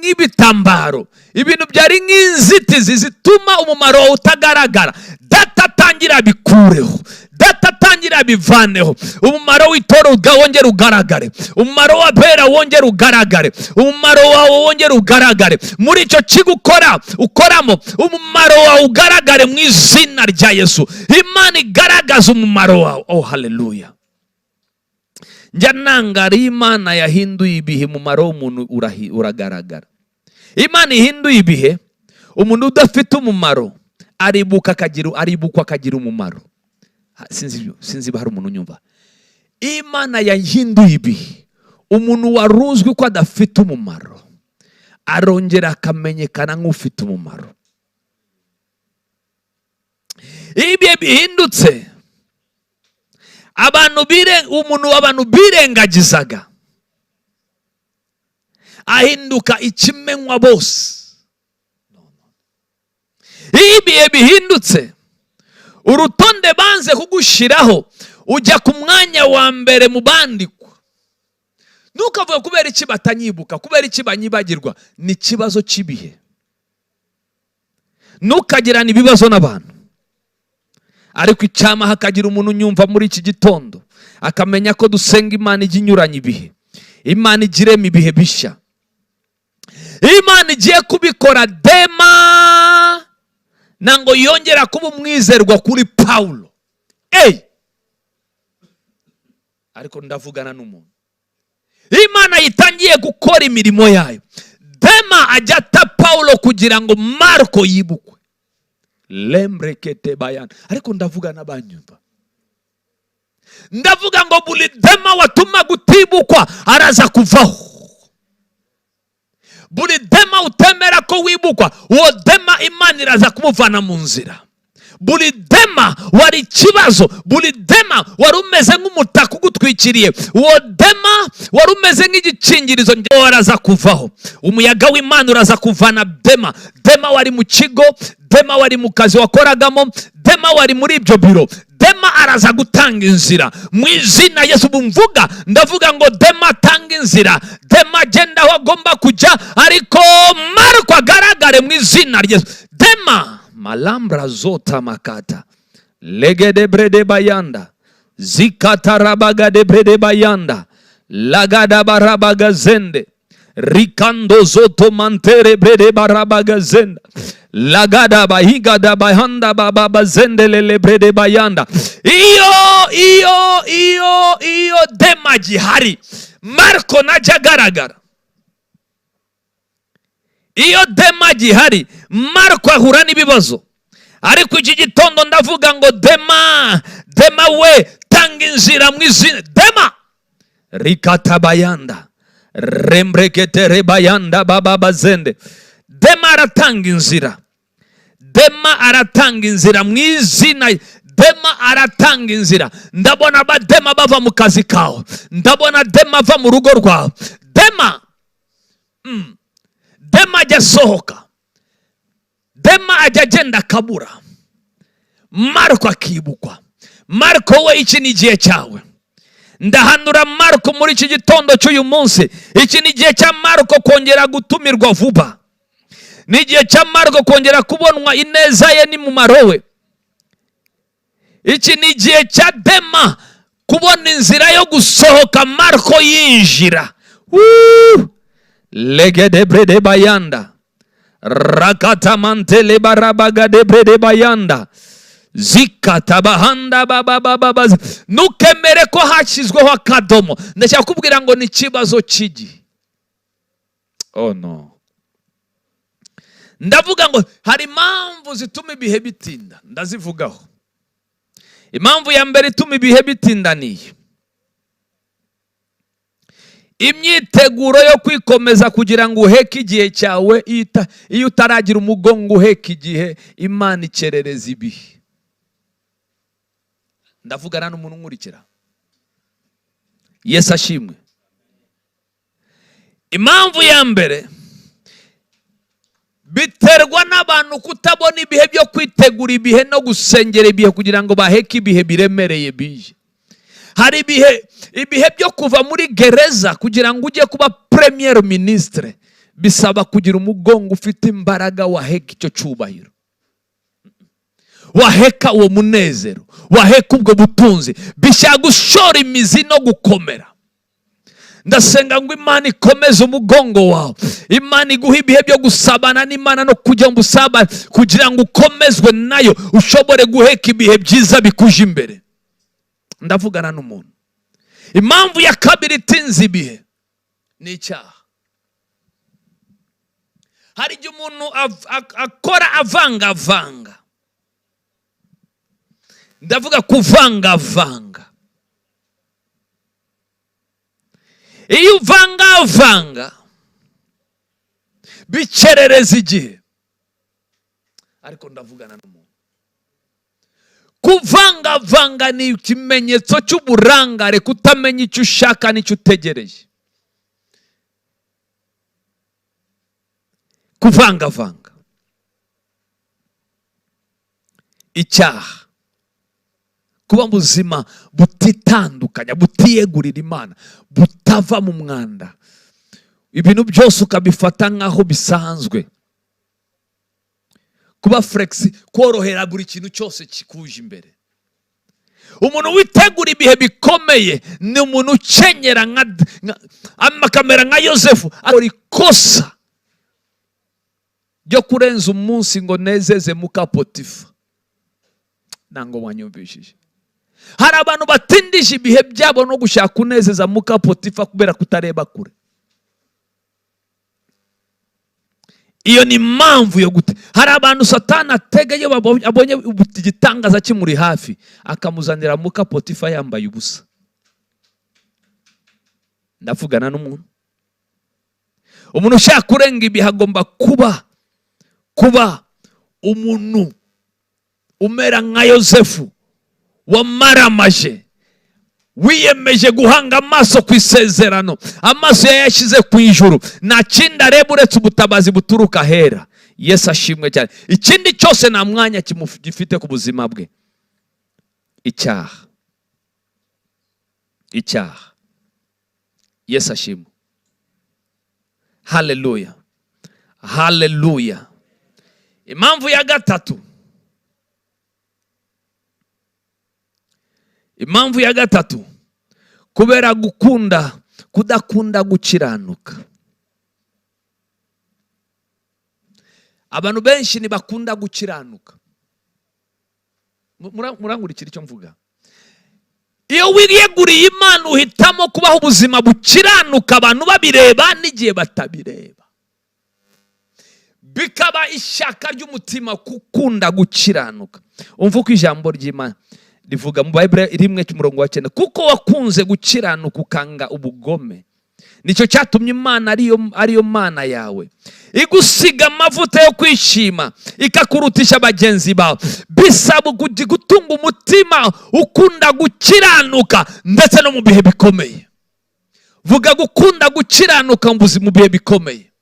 nk'ibitambaro, ibintu byari nk'inzitizi zituma umumaro wawe utagaragara, Data atangira abikureho, Data atangira abivaneho. Umumaro w'itorero wongere ugaragare, umumaro wa Bera wongere ugaragare, umumaro wawe wongere ugaragare muri icyo kigo ukoramo, umumaro wawe ugaragare mu izina rya Yesu. Imana igaragaza umumaro wawe. Oh haleluya! Njya nangara iyo Imana yahinduye ibihe, umumaro w'umuntu uragaragara. Imana ihinduye ibihe, umuntu udafite umumaro aribukwa akagira umumaro. Sinzi hari umuntu unyumva. Imana yahinduye ibihe, umuntu wari uzwi ko adafite umumaro arongera akamenyekana nk'ufite umumaro. Iyo ibihe bihindutse, abantu birengagizaga ahinduka ikimenywa bose. Iyo ibihe bihindutse, urutonde banze kugushyiraho ujya ku mwanya wa mbere mu bandikwa. Ntukavuge kubera iki batanyibuka, kubera iki banyibagirwa, ni ikibazo cy'ibihe. Ntukagirane ibibazo n'abantu, ariko icyama hakagira umuntu unyumva muri iki gitondo akamenya ko dusenga Imana ijya inyuranya ibihe, Imana igirema ibihe bishya, Imana igiye kubikora. Dema nango yongera kuba umwizerwa kuri Paulo. Ariko ndavugana n'umuntu, Imana yitangiye gukora imirimo yayo. Dema ajya ata Paulo kugira ngo Marko yibukwe. Lembrekete bayana. Ariko ndavuga n'abanyumva, ndavuga ngo buri dema watuma gutibukwa araza kuvaho. Buri dema utemera ko wibukwa, uwo dema Imana iraza kumuvana mu nzira. Buri dema wari ikibazo, buri dema wari umeze nk'umutaka ugutwikiriye, uwo dema wari umeze nk'igikingirizo waraza kuvaho. Umuyaga w'Imana uraza kuvana dema. Dema wari mu kigo, dema wari mu kazi wakoragamo, dema wari muri ibyo biro, dema araza gutanga inzira mu izina Yesu. Mvuga, ndavuga ngo dema atanga inzira, dema agenda aho agomba kujya, ariko Marko agaragare mu izina rya Yesu. Dema malambra zota makata legede brede bayanda zikata rabaga de brede bayanda lagada barabaga zende rikando zoto mantere brede barabaga zenda lagada bahigada bahanda baba bazende lele brede bayanda. Iyo iyo iyo iyo dema gihari, Marko najya agaragara. Iyo dema gihari, Marko ahura n'ibibazo. Ariko iki gitondo ndavuga ngo dema, dema we tanga inzira mu izina dema rikatabayanda rembrekete rebayanda baba bazende. Dema aratanga inzira, dema aratanga inzira mu izina. Dema aratanga inzira. Ndabona abadema bava mu kazi kawe, ndabona dema ava mu rugo rwawe. Dema dema ajya asohoka, dema ajya agenda akabura, Marko akibukwa. Marko we, iki ni igihe cyawe. Ndahanura Marko muri iki gitondo cy'uyu munsi. Iki ni igihe cya Marko kongera gutumirwa vuba, ni igihe cya Marko kongera kubonwa ineza ye n'umumaro we. Iki ni igihe cya dema kubona inzira yo gusohoka, Marko yinjira. Legede brede bayanda rakatamantele barabaga de brede bayanda zikatabahanda baba baba. Ntukemere ko hashyizweho akadomo. Ndashaka kubwira ngo ni ikibazo cy'igihe. Oh no, Ndavuga ngo hari impamvu zituma ibihe bitinda, ndazivugaho. Impamvu ya mbere ituma ibihe bitinda ni iyi: imyiteguro yo kwikomeza kugira ngo uheke igihe cyawe. Iyo utaragira umugongo uheka igihe, Imana ikerereza ibihe. Ndavugana n'umuntu nkurikira. Yesu ashimwe. Impamvu ya mbere biterwa n'abantu kutabona ibihe byo kwitegura ibihe no gusengera ibihe kugira ngo baheke ibihe biremereye bije. Hari ibihe byo kuva muri gereza kugira ngo ujye kuba premier ministre, bisaba kugira umugongo ufite imbaraga, waheka icyo cyubahiro, waheka uwo munezero, waheka ubwo butunzi. Bishyira gushora imizi no gukomera. Ndasenga ngo Imana ikomeze umugongo wawe, Imana iguhe ibihe byo gusabana n'Imana no kujya mu busabane kugira ngo ukomezwe nayo, ushobore guheka ibihe byiza bikuje imbere. Ndavugana n'umuntu. Impamvu ya kabiri itinze ibihe ni icyaha. Hari igihe umuntu akora avangavanga. Ndavuga kuvangavanga. Iyo uvangavanga bikerereza igihe. Ariko ndavugana n'umuntu. Kuvangavanga ni ikimenyetso cy'uburangare, kutamenya icyo ushaka n'icyo utegereje. Kuvangavanga, icyaha, kuba muzima butitandukanya, butiyegurira Imana, butava mu mwanda, ibintu byose ukabifata nk'aho bisanzwe, kuba flexi, korohera buri kintu cyose kikuje imbere. Umuntu witegura ibihe bikomeye ni umuntu ukenyera akamera nka Yosefu, akora ikosa ryo kurenza umunsi ngo nezeze muka Potifa. Ntango wanyumvishije. Hari abantu batindije ibihe byabo no gushaka kunezeza muka Potifa kubera kutareba kure. Iyo ni impamvu yo gute. Hari abantu Satani atega iyo abonye igitangaza kimuri hafi, akamuzanira muka Potifa yambaye ubusa. Ndavugana n'umuntu. Umuntu ushaka kurenga ibihe agomba kuba umuntu umera nka Yosefu wamaramaje, wiyemeje guhanga amaso ku isezerano, amaso yayashyize ku ijuru, nta kindi areba uretse ubutabazi buturuka ahera. Yesu ashimwe cyane. Ikindi cyose nta mwanya gifite ku buzima bwe. Icyaha, icyaha. Yesu ashimwe. Haleluya, haleluya. Impamvu ya gatatu, impamvu ya gatatu, kubera gukunda kudakunda gukiranuka. Abantu benshi ntibakunda gukiranuka. Murankurikira icyo mvuga? Iyo wiyeguriye Imana uhitamo kubaho ubuzima bukiranuka, abantu babireba n'igihe batabireba, bikaba ishyaka ry'umutima gukunda gukiranuka. Umva uko ijambo ry'Imana rivuga mu Bible rimwe umurongo wa 9: kuko wakunze gukiranuka ukanga ubugome, nicyo cyatumye Imana ariyo Mana yawe igusiga amavuta yo kwishima, ikakurutisha bagenzi bawe. Bisaba gutunga umutima ukunda gukiranuka ndetse no mu bihe bikomeye. Vuga gukunda gukiranuka mu bihe bikomeye.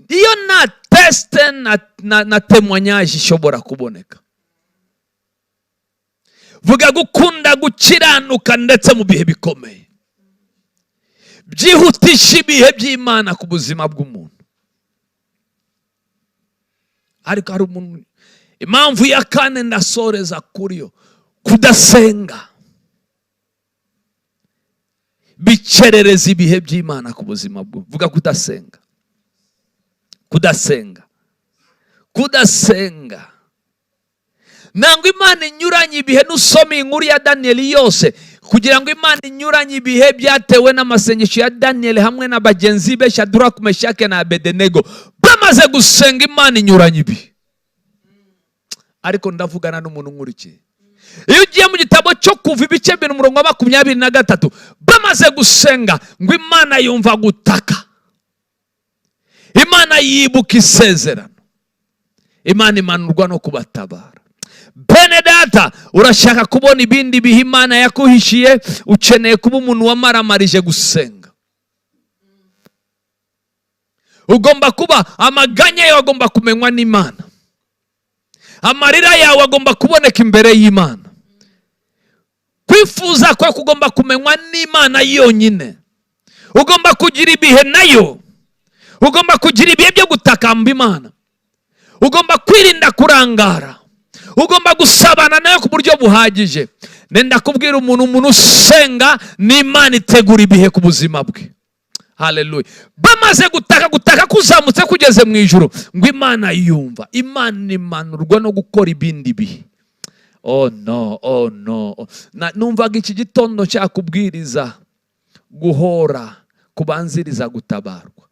Iyo na teste na témoignage ishobora kuboneka. Vuga gukunda gukiranuka ndetse mu bihe bikomeye, byihutisha ibihe by'Imana ku buzima bw'umuntu. Ariko hari umuntu, impamvu ya kane ndasoreza kuri yo, kudasenga bikerereza ibihe by'Imana ku buzima bw'umuntu. Vuga kudasenga, kudasenga, kudasenga. Ntabwo Imana inyuranye ibihe. Nusoma inkuru ya Daniyeli yose, Kugira ngo Imana inyuranye ibihe byatewe n'amasengesho ya Daniyeli hamwe na bagenzi be Shadrach, Meshake na Abedenego. Bamaze gusenga, Imana inyuranye ibihe. Ariko ndavugana n'umuntu nkurikiye. Iyo ugiye mu gitabo cyo Kuva, ibice 2, umurongo wa 23, bamaze gusenga ngo Imana yumva gutaka, Imana yibuka isezerano, Imana imanurwa no kubatabara. Bene data, urashaka kubona ibindi bihe Imana yakuhishiye, ukeneye kuba umuntu wamaramarije gusenga. Ugomba kuba amaganya yawe agomba kumenywa n'Imana, amarira yawe agomba kuboneka imbere y'Imana, kwifuza kwe kugomba kumenywa n'Imana yonyine. Ugomba kugira ibihe nayo, ugomba kugira ibihe byo gutakamba Imana, ugomba kwirinda kurangara, ugomba gusabana nayo ku buryo buhagije. Nenda kubwira umuntu usenga n'Imana itegura ibihe ku buzima bwe. Haleluya. Bamaze gutaka, gutaka kuzamutse kugeze mu ijuru, ngo Imana yumva. Imana imanurwa no gukora ibindi bihe. Oh no, oh no. Numvaga iki gitondo cyakubwiriza guhora kubanziriza gutabarwa,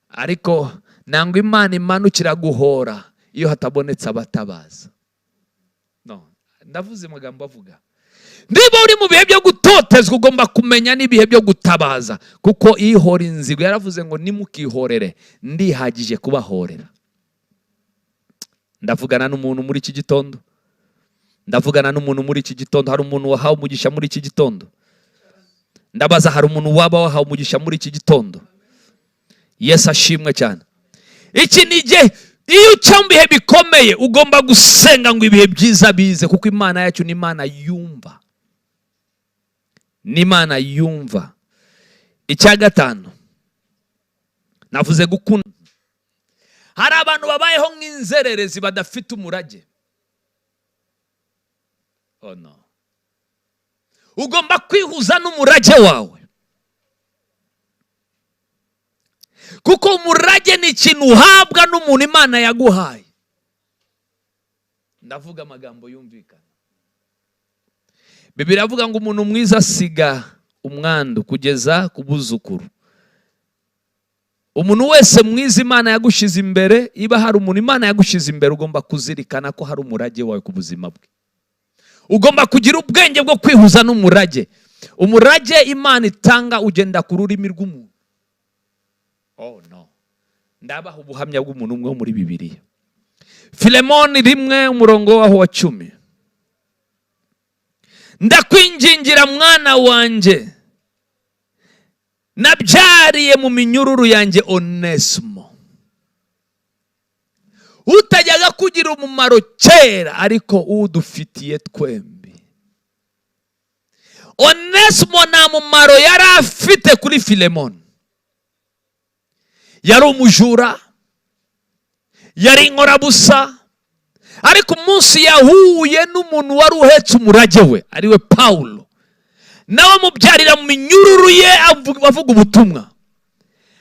ariko nangwa Imana imanukira guhora iyo hatabonetse abatabaza. No, ndavuze amagambo avuga, niba uri mu bihe byo gutotezwa, ugomba kumenya n'ibihe byo gutabaza, kuko ihora inzigo yaravuze ngo nimukihorere, ndihagije kubahorera. Ndavugana n'umuntu muri iki gitondo, ndavugana n'umuntu muri iki gitondo. Hari umuntu wahawe umugisha muri iki gitondo? Ndabaza, hari umuntu waba wahawe umugisha muri iki gitondo? Yesu ashimwe cyane. Iki ni igihe, iyo uca mu bihe bikomeye, ugomba gusenga ngo ibihe byiza bize, kuko Imana yacu ni Imana yumva, ni Imana yumva. Icya gatanu navuze gukunda. Hari abantu babayeho nk'inzererezi, badafite umurage. Oh no. Ugomba kwihuza n'umurage wawe, kuko umurage ni ikintu uhabwa n'umuntu Imana yaguhaye. Ndavuga amagambo yumvikana. Bibiliya iravuga ngo umuntu mwiza asiga umwandu kugeza ku buzukuru. Umuntu wese mwiza Imana yagushize imbere, iba hari umuntu Imana yagushize imbere, ugomba kuzirikana ko hari umurage wawe ku buzima bwe. Ugomba kugira ubwenge bwo kwihuza n'umurage. Umurage Imana itanga ugenda ku rurimi rw'umuntu. Oh no. Ndabaha ubuhamya bw'umuntu umwe wo muri Bibiliya. Filemoni 1, umurongo waho wa 10. Ndakwingingira mwana wanjye nabyariye mu minyururu yanjye Onesimo, utajyaga kugira umumaro kera, ariko udufitiye twembi. Onesimo nta mumaro yari afite kuri Filemoni. Yari umujura, yari inkorabusa, ariko umunsi yahuye n'umuntu wari uhetse umurage we, ariwe Paulo, nawe amubyarira mu minyururu ye, avuga ubutumwa.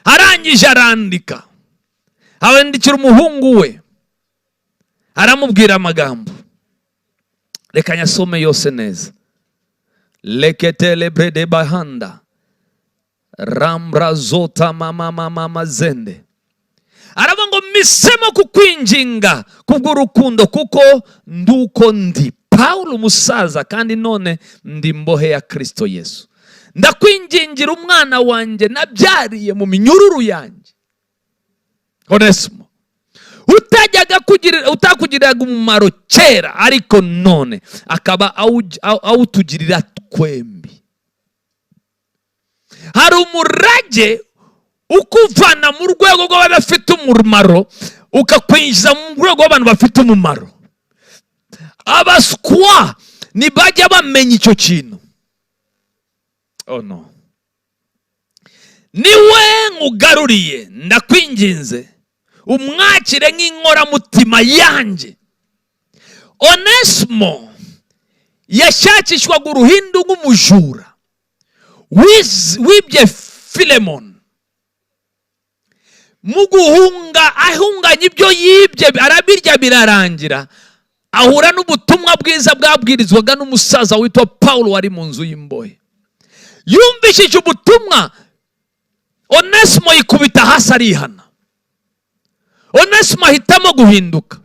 Arangije arandika, abandikira umuhungu we, aramubwira amagambo. Reka nyasome yose neza. Leketele brede bahanda ramrazota mama mama zende. Aravuga ngo misemo kukwinginga kubw'urukundo, kuko nduko ndi Paulo umusaza, kandi none ndi mbohe ya Kristo Yesu. Ndakwingingira umwana wanjye nabyariye mu minyururu yanjye Onesimo, utajyaga kugira, utakugiriraga umumaro kera, ariko none akaba awutugirira twembi. Hari umurage ukuvana mu rwego rw'abadafite umumaro, ukakwinjiza mu rwego rw'abantu bafite umumaro. Abaswa ntibajya bamenya icyo kintu. Oh no. Niwe nkugaruriye, ndakwinginze umwakire nk'inkoramutima yanjye. Onesimo yashakishwaga uruhindu nk'umujura wibye Filemoni. Mu guhunga ahunganye ibyo yibye, arabirya birarangira. Ahura n'ubutumwa bwiza bwabwirizwaga n'umusaza witwa Paul wari mu nzu y'imbohe. Yumvishije ubutumwa, Onesimo yikubita hasi arihana. Onesimo ahitamo guhinduka,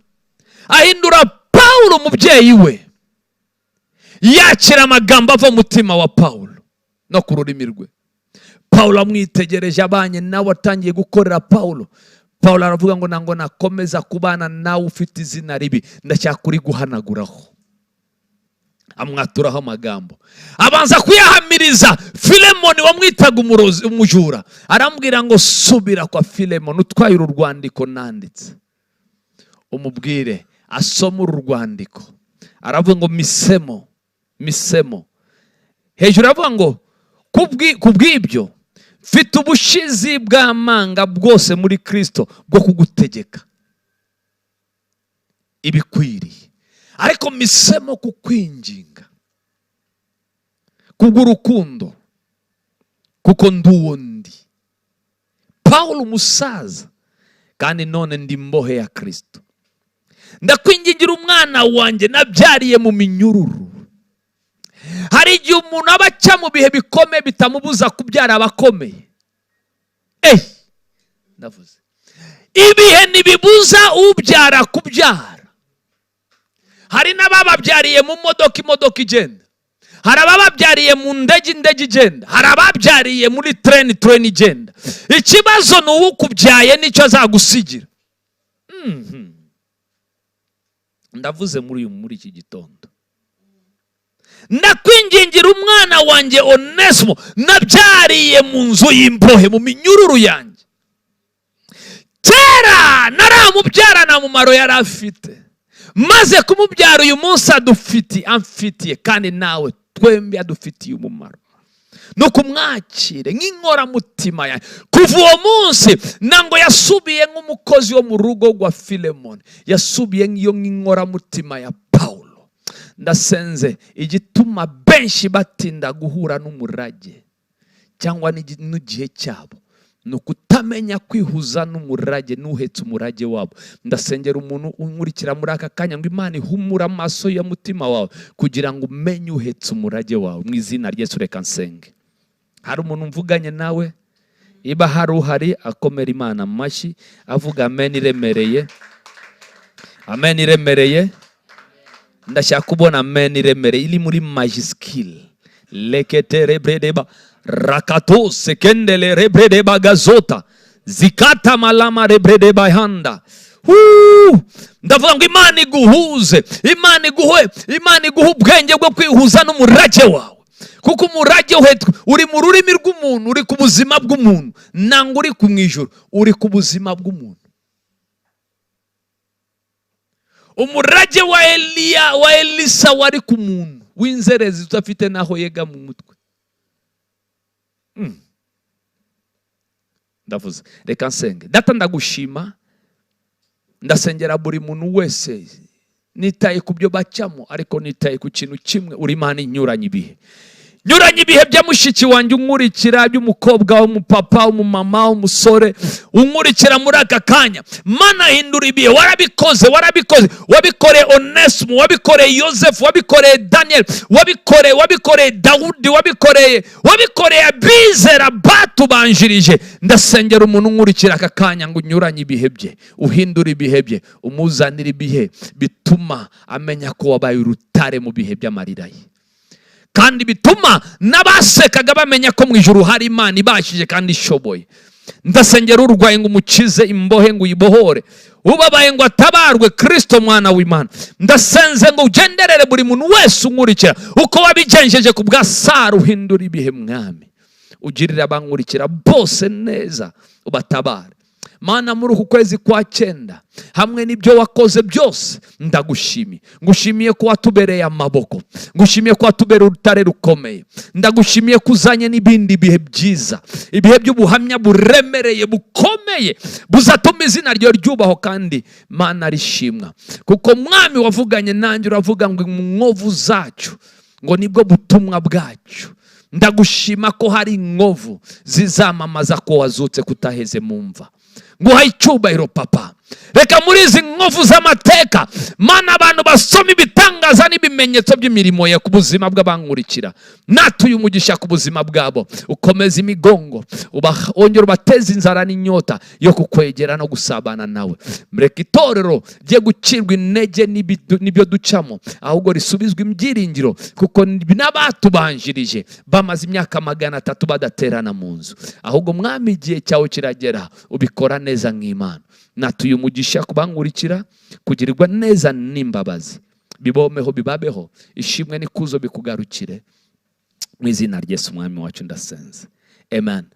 ahindura Paul umubyeyi we, yakira amagambo ava mu mutima wa Paul no ku rurimi rwe. Paul amwitegereje, abanye nawe, atangiye gukorera Paul, Paul aravuga ngo: "Ntabwo nakomeza kubana nawe ufite izina ribi, ndashaka uri guhanaguraho." Amwaturaho amagambo, abanza kuyahamiriza Filemoni wamwitaga umurozi, umujura. Arambwira ngo: "Subira kwa Filemoni utwaye uru rwandiko nanditse, umubwire asome uru rwandiko." Aravuga ngo misemo misemo hejuru, aravuga ngo: "Kubw'ibyo mfite ubushizi bw'amanga bwose muri Kirisito bwo kugutegeka ibikwiriye, ariko misemo kukwinginga kubw'urukundo, kuko ndi uwo ndi Paul umusaza, kandi none ndi mbohe ya Kirisito. Ndakwingingira umwana wanjye nabyariye mu minyururu." Hari igihe umuntu aba aca mu bihe bikomeye bitamubuza kubyara abakomeye. Ndavuze ibihe ntibibuza ubyara kubyara. Hari n'abababyariye mu modoka, imodoka igenda. Hari abababyariye mu ndege, indege igenda. Hari ababyariye muri train, train igenda. Ikibazo ni uwukubyaye n'icyo azagusigira. Ndavuze muri iki gitondo: ndakwingingira umwana wanjye Onesimo nabyariye mu nzu y'imbohe, mu minyururu yanjye. Kera naramubyara nta mumaro yari afite, maze kumubyara uyu munsi adufitiye, amfitiye, kandi nawe twembi adufitiye umumaro. Ni ukumwakire nk'inkoramutima yanjye. Kuva uwo munsi ntango yasubiye nk'umukozi wo mu rugo rwa Filemoni, yasubiye nk'iyo nk'inkoramutima ya Pawulo. Ndasenze, igituma benshi batinda guhura n'umurage cyangwa n'igihe cyabo ni ukutamenya kwihuza n'umurage n'uhetse umurage wabo. Ndasengera umuntu unkurikira muri aka kanya ngo Imana ihumure amaso y'umutima wawe kugira ngo umenye uhetse umurage wawe, mu izina rya Yesu. Reka nsenge. Hari umuntu mvuganye nawe? Iba hari uhari, akomera Imana amashyi, avuga amen iremereye, amen iremereye. Ndashaka kubona amen iremereye iri muri majuscule. Leketerebredeba rakato sekendele rebredeba gazota zikata malama rebredeba handa. Huu! Ndavuga ngo Imana iguhuze, Imana iguhe, Imana iguhe ubwenge bwo kwihuza n'umurage wawe, kuko umurage uhetswe uri mu rurimi rw'umuntu, uri ku buzima bw'umuntu, ntabwo uri ku mu ijuru, uri ku buzima bw'umuntu. Umurage wa Eliya, wa Elisa, wari ku muntu w'inzerezi udafite n'aho yega mu mutwe. Ndavuze, reka nsenge. Data, ndagushima. Ndasengera buri muntu wese, nitaye ku byo bacamo, ariko nitaye ku kintu kimwe: uri Imana inyuranye ibihe. Nyuranye ibihe bya mushiki wanjye unkurikira, by'umukobwa, w'umupapa, w'umumama, w'umusore unkurikira muri aka kanya. Mana, hindura ibihe. Warabikoze, warabikoze. Wabikoreye Onesimu, wabikoreye Yosefu, wabikoreye Daniel, wabikoreye Dawudi, wabikoreye abizera batubanjirije. Ndasengera umuntu unkurikira aka kanya ngo unyuranye ibihe bye, uhindure ibihe bye, umuzanire ibihe bituma amenya ko wabaye urutare mu bihe by'amarira ye, kandi bituma n'abasekaga bamenya ko mu ijuru hari Imana ibashije kandi ishoboye. Ndasengera urwaye ngo umukize, imbohe ngo uyibohore, ubabaye ngo atabarwe, Kirisito mwana w'Imana. Ndasenze ngo ugenderere buri muntu wese unkurikira uko wabigenjeje ku bwa Sara, uhindura ibihe. Mwami, ugirire abankurikira bose neza, ubatabare. Mana, muri uku kwezi kwa cyenda, hamwe n'ibyo wakoze byose, ndagushimiye. Ngushimiye ko watubereye amaboko, ngushimiye ko watubereye urutare rukomeye. Ndagushimiye ko uzanye n'ibindi bihe byiza, ibihe by'ubuhamya buremereye, bukomeye, buzatuma izina ryawe ryubahwa kandi Mana rishimwa, kuko Mwami wavuganye nanjye uravuga ngo inkovu zacu ngo nibwo butumwa bwacu. Ndagushima ko hari inkovu zizamamaza ko wazutse, kutaheze mu mva. Nguhaye icyubahiro, Papa. Reka muri izi nkovu z'amateka, Mana, abantu basoma ibitangaza n'ibimenyetso by'imirimo ye ku buzima bw'abankurikira. Natuye umugisha ku buzima bwabo, ukomeza imigongo, wongera ubateze inzara n'inyota yo kukwegera no gusabana nawe. Reka itorero rye gucirwa intege n'ibyo ducamo, ahubwo risubizwe ibyiringiro, kuko n'abatubanjirije bamaze imyaka 300 badaterana mu nzu. Ahubwo, Mwami, igihe cyawe kiragera, ubikora neza nk'Imana. Natuye umugisha kubankurikira, kugirirwa neza n'imbabazi bibomeho, bibabeho. Ishimwe n'ikuzo bikugarukire mu izina rya Yesu Umwami wacu ndasenze, amen.